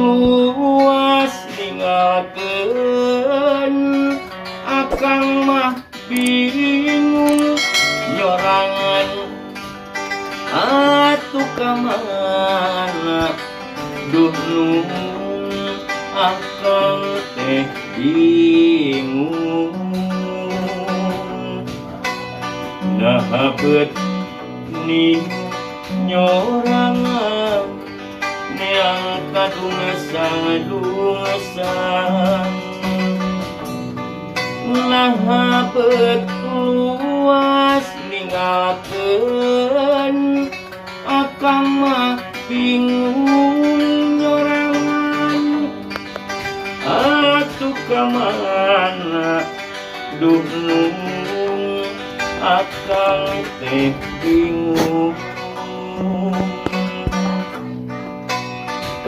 Luas ninggalkeun, akang mah bingung nyorangan. Atuh kamana, duh nung, akang teh bingung. Nah, bet nih nyorangan, neang kadungesang dungesang. Nah, bet luas ninggalkeun, akang mah bingung nyorangan. Atuh kamana, duh nung, akang teh bingung.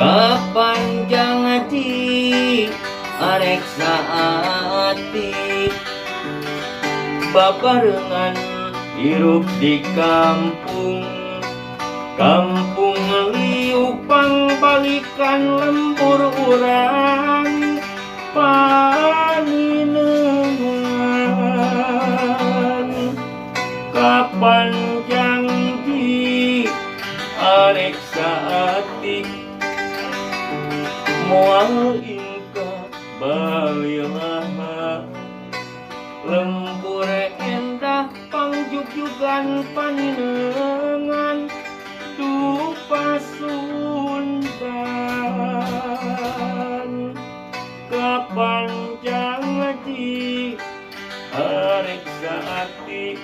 Kapan janji arek saati babarengan hirup di kampung, Kampung Liuk, pangbalikan lembur urang paninengan. Kapan janji arek saati, moal ingka balilaha. Lembur endah pangjugjugan paninengan duh Pasundan. Kapan janji arek saati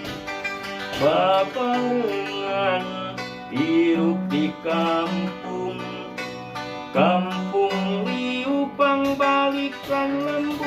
babarengan hirup di kampung, Kampung Liuk, pangbalikan lembur.